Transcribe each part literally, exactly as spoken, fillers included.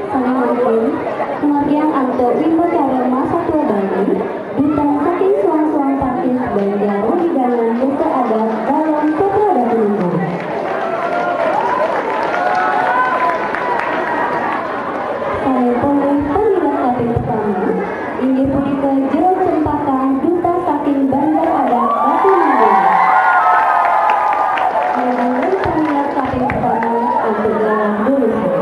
Sané mangkin, kumargiang antuk wimbakara masatua Bali, duta saking suang-suang pakis Banjar Wewidangan Désa Adat Balong Putra Batu Nunggal. Sané polih pamilet kaping pertama, inggih punika Jero Cempaka, duta saking Banjar Adat Batu Nunggal. Nggih, pamilet kaping pertama antuk galah lulusan.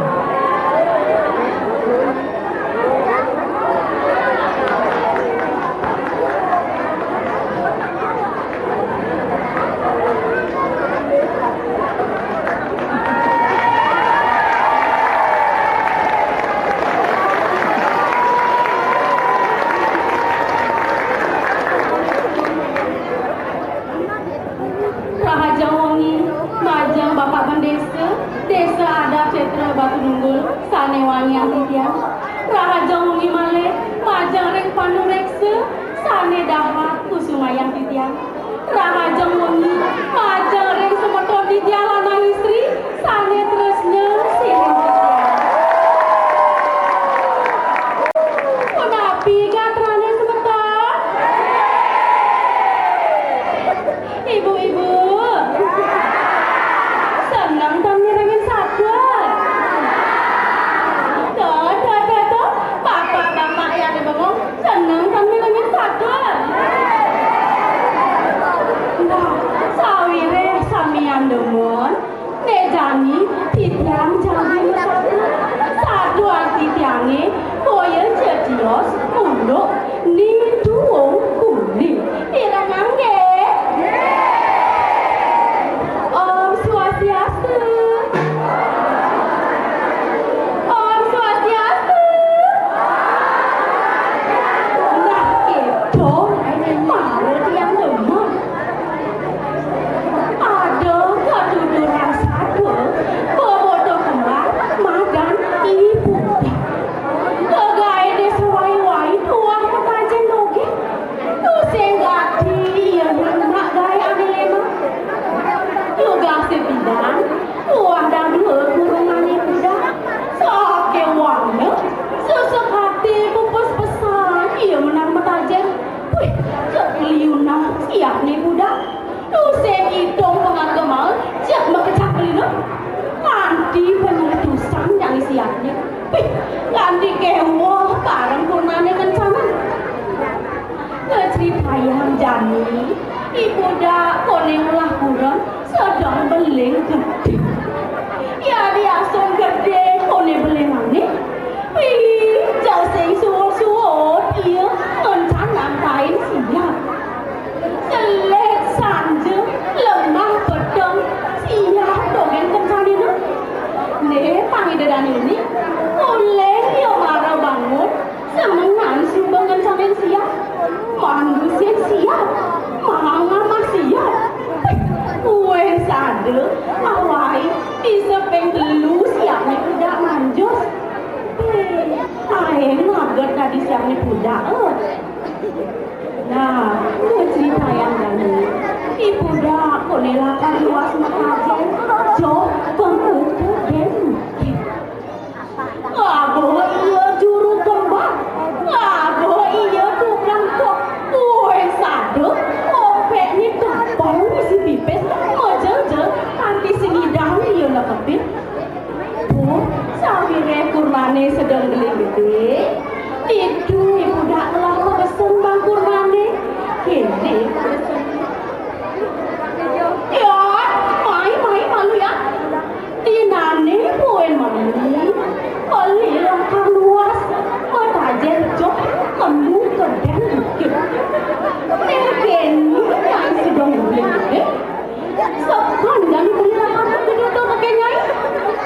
Rahajeng wengi, majeng Bapak Bendésa, Désa Adat Sétra Batu Nunggul, sané wangiang titiang. Rahajeng wengi malih, majeng ring panuréksa, sané dahat kusumayang titiang. Rahajeng wengi, majeng ring semeton titiang lanang istri, sané tresna sihin titiang. Punapi gatrané semeton? Ibu-ibu, seneng tan mirengin satua? Tuh, tuh, tuh, tuh. Bapak-bapak yang bengong, seneng tan mirengin satua? Nah, sawiréh samian demen, né jani titiang jagi masatua. Satua titiangé boya ja tios unduk Nidung Kuning. Pirengang nggih? Om Swastiastu. Om Swastiastu. Nah, kéto mara tiang demen. Ada katuturan satua, beboto kembar, madan I Pudak. Gagaéné sawai-wai tuah matajén dogén. Tusing gati ia nyemak gaé ané lemah. Dugasé pidan, tuah dadua kurungané Pudak. Sakéwala, sesek ati pupus pesan ia menang matajén. Wih, cek liunang siapné Pudak. Tusing itung pangarga mael, cek makejang kalina. Nganti panyatusan jani siapné. Wih, nganti kéweh bareng kurnané kencanan. Ngecritayang jani, I Pudak koné ngelah kuren sedeng beling gedé. Yadiastun gedé koné belingané, wih, ja sing suud-suud ia ngencan nampain siap. Selit sanja lemah peteng siap dogén kencanina. Né pang Ida Dané uning, uling ia mara bangun, semengan suba ngencanin siap. Mandusin siap, mangamah siap. Wéh, sada, awai, bisa ping telu siapné Pudak manjus. Héh, aéng maget dadi siapné Pudak, éh. Nah, ngecritayang jani, I Pudak koné lakar luas matajén, joh, pembuka dén. Ngaba ia juru kembar, ngaba ia tukang kok. Wéh, sada, opékné tebel misi pipis, majeljel, kanti sing ngidang ia nekepin. Duh, sawiréh kurmané sedeng beling gedé, ditu I Pudak ngelah pesen bang kurmané. Kéné pesen. Ya, mai, mai, malu ya. Dinané buin mani, pelih lakar luas, matajén joh, kemu kedén bukit. Kéné nyai sedeng beling gedé. Sekan jani pelih lakar bukit to kéné nyai.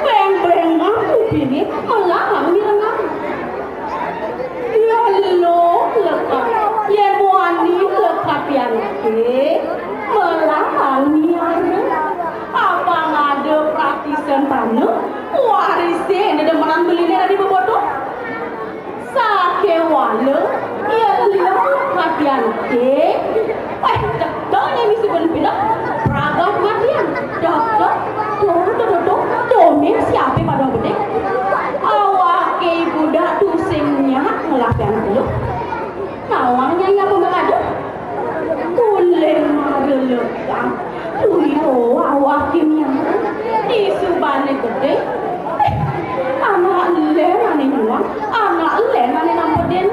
Béng-béngang kupiné, melahang mirengang. Yén lo lekad, yén muani lekad pianaké, melahang miara. Apang ada pratisan tanah, warisé dedemenan beliné dadi beboto. Sakéwala, yén liang lekad pianaké, wéh, cetha nyai misi ben pindah, pragat matian. Dah, dah, tuh, tuh, tuh, tuh, tuh, nih, siapé pada gedé. Awaké Gedé. Eh, anak lén ané nyuang, anak lén ané nampedin.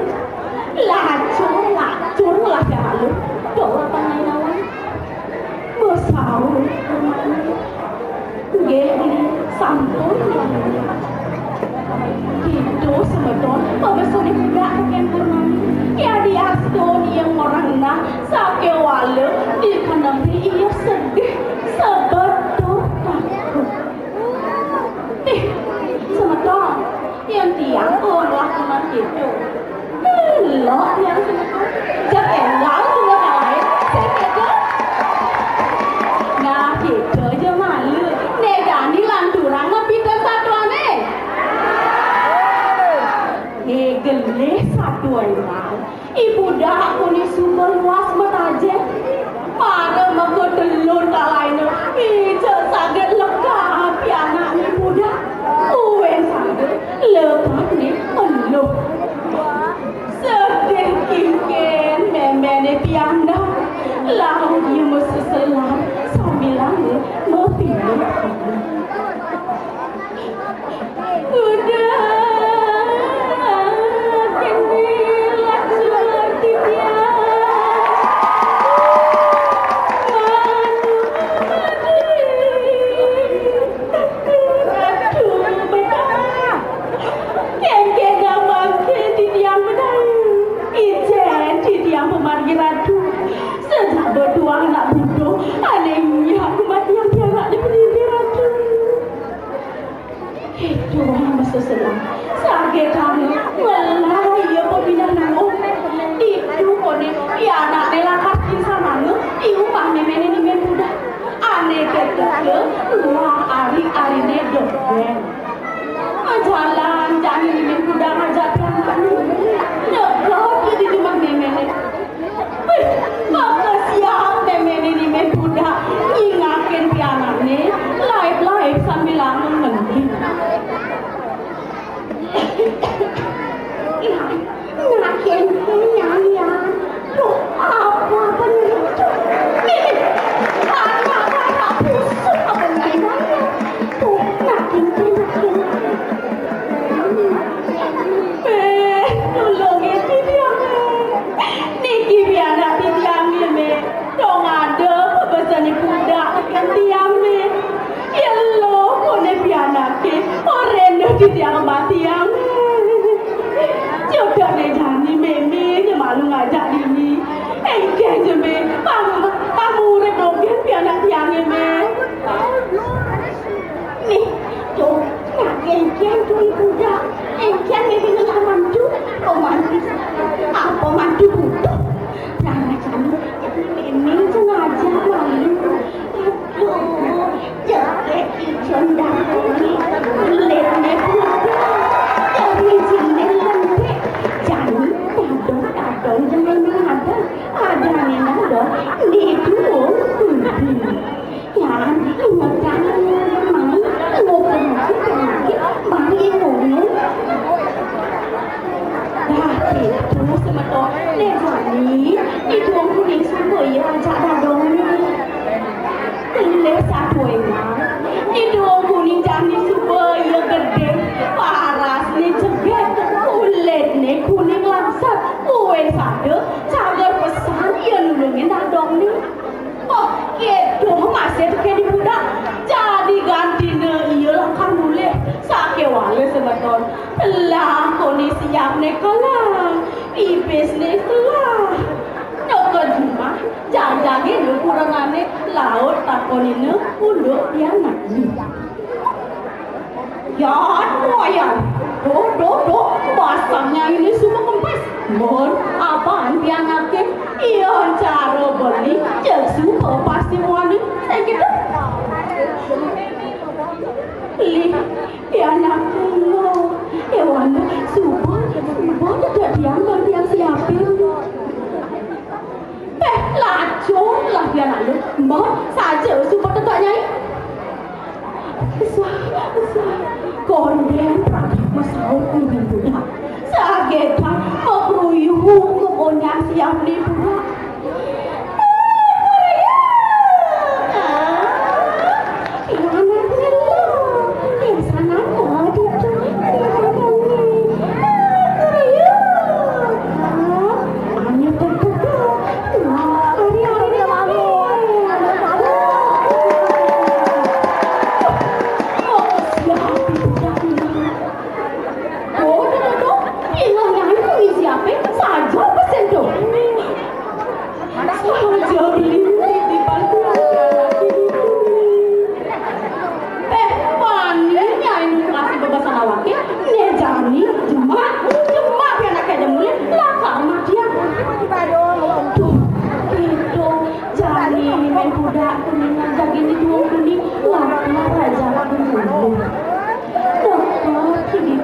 Lacur, lacur ngelah pianak lu. Dora tangai nawang. Besaur Purnani. Nggih, nggih, sampun. Kéto semeton, pabesené budak tekén Purnani. Yadiastun ia ngorahang sakéwala dikenempé ia sedih, sebet tur takut. Nih, semeton, yén tiang kalakuan kéto, elok tiang semeton. Jak énggal suba kalahin, sing kéto. Nah, kéto ja malu. Né jani lanturang mapinter satuané. Né gelih satua énggal. I budak koné suba luas matajén. Mara makatelun kalahina, ija saget lekad pianak I Budak. Uwih saget lekadné eluh. Sedih kénkén méméné pianak. Laut ia maseselan sambilanga mapilu. Budak, kéné lacur titiang. Manuk mati. Ratu bedaha. Kénkén mangkin titiang bedaha. Icén titiang pamargi Ratu. Sajak betuah anak buduh, ané nyak kumatiang pianak di peniri Ratu. Kéto maseselan. Saget tanda ngelah ia pepineh luung. Ditu koné pianakné lakar pingsananga di umah méméné Ni Mén Pudak. Ané tetep luar ari-ariné dogén. Majalan jani Ni Mén Pudak ngajak pianakné. Nyegep ia di jumah méméné. Wih, makesiab méméné Ni Mén Pudak nyingakin pianakné, laib-laib sambilanga ngending. Nak kénkén, Nyai. Duh, apa, apa nyai? Duh, nih, anak, anak busuk apa nyai? Duh, nak kénkén, nak kénkén. Méh, tulungin titiang, Méh. Niki pianak titiangé, Méh. Dong ada pabesen I Pudak tekén tiang, Méh. Yén eluh koné pianaké, orahang titiang matiang. Coba né jani mémé ja malu ngajak dini. Éngkén ja, Méh, pang, pang urip dogén pianak tiangé, Méh. Nih, to, nak éngkén to I Pudak. Éngkén mémé ngelah mantu, apa mantu, apa mantu butuh. Nah, jani mémé ja ngajak malu. Aduh, jepit ijon daguné, kulitné putih, jari jilin lembek, jani tadong-tadong jani ngadang, adané nadong, né duwung budi. Yan, ingetang mai, ngukum mai, mai ngono. Dah, kéto semeton, né jani, I Duwung Kuning suba ia ajak dadongné. Kelih satua énggal, I Duwung Kuning jani suba ia gedé, parasné jegég, kulitné kuning langsat, uwih sada, cager pesan ia nulungin dadongné. Oh, kéto masih tekén I Pudak. Jani gantiné ia lakar mulih. Sakéwala semeton. Telah koné siapné kelah. Pipisné telah. Neked jumah, jajagin kurengané, laut takonina unduk pianakné. Yan, Wayan. Duh, duh, duh, basangné suba kempes. Mun, apaan pianaké? Yan cara beli, jeg suba pasti muani. Sing kéto. Lih, pianaké lo. Éh, Wayan, suba, suba dadi tiang, bang tiang siapin. Péh, lacur lah pianak lu. Mbok, saja suba tetak nyai. Sah, sah. Kondén pradé masaut ngiring budak. Sagetan makruyuk, makonyang siap ni budak. Éh, Maria. Ah, pianak lu. Ni jemak, jemak pianak kéto mulih, lakar matiang. Duh, kéto jani ni mén budak kuning jagi ni tuung kuning, lakar aja aku mulih. Dapat kini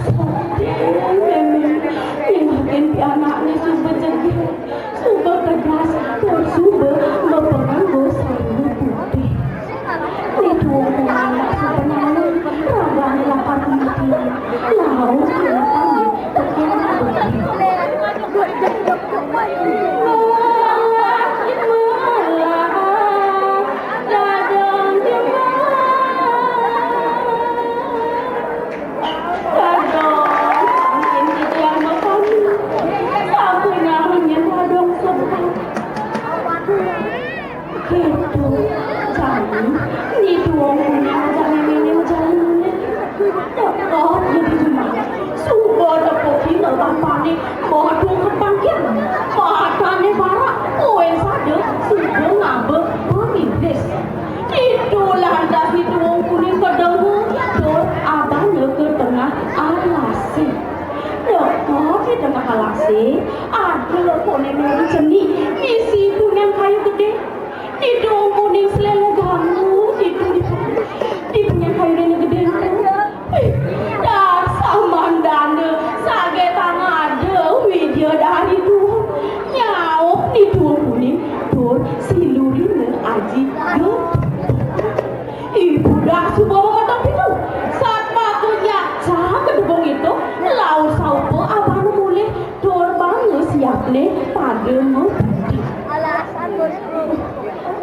saté mémé, ninggalin pianakné suba jegég, suba kedas, tur suba mapanganggo sarung putih. Ni tuung kuning nak suba nyanan, ragané lakar mati. Laut kena kami, tekén Dadong, sampun nahanya dadong sepat. Kéto, jani, ni tuung kuning ajak méméné majalan mulih. Tekap jadi jumah. Suba nepukin bapané, madu kepangkir. Matané barak, kuén sada, suba ngaba pamiris. Ditu lantas ni tuung kuning kadengku, tur abana ka tengah alasé. Tekap di tengah alasé, ada koné mari cenik, misi punyan kayu gedé. Ni tuung kuning selélé ganggu, ditu di, di punyan kayu gedé. Dasar mandana, sagét tang ada widadari tuung. Nyaup ni tuung kuning, tur silurina aji gedé. Ih, budak suba mametok ditu. Satpatu nyacang ka tepung ditu, laut saupa abana mulih, tur bana siapné pada maputih. Alasan bosku.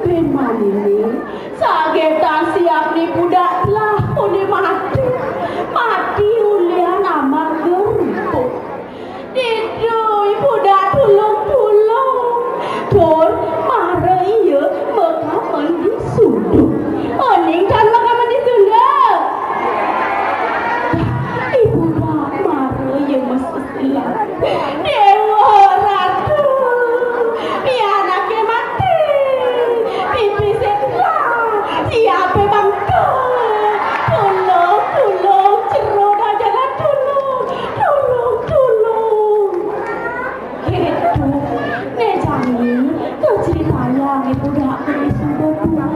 Bén maniné, sagétan siapné budak telah koné mati. Mati ulihan amarga rupuk. Ditu budak tulung-tulung. Tur mara ia makamen di sunduk. Oning tan makamen di sunduk. Ibu dak mara ia mesesilan. Déwa Ratu, pianaké mati. Pipisé telah, siapé bangka. Tulung, tulung, jero dah jalan, tulung. Tulung, tulung. Kéto, né jani, kacritayang ibu dak kéné suba tuwa.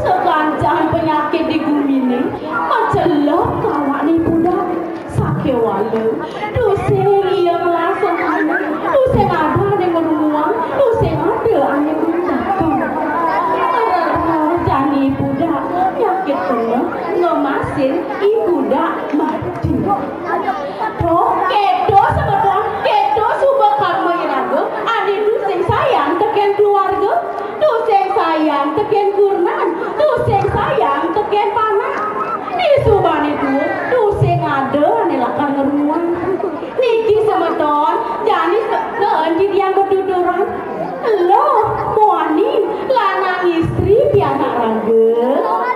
Sakancan panyakit di guminé, macelep ka awakné ibu dak. Sakéwala, tusing ia nglasang anak, tusing ada ané ngrunguang, tusing ada ané ngundakan. Ngrereh jani ibu dak, panyakit kéné ngemasin ibu dak mati. Toh, kéto semeton, kéto suba karma iraga, ané tusing sayang tekén keluarga, tusing sayang tekén kurenan, tusing sayang tekén panak. Disubané tua, tusing ada ané lakar ngrunguang. Niki semeton, jani se-, neen titiang matuturan. Eluh, muani, lanang istri pianak raga.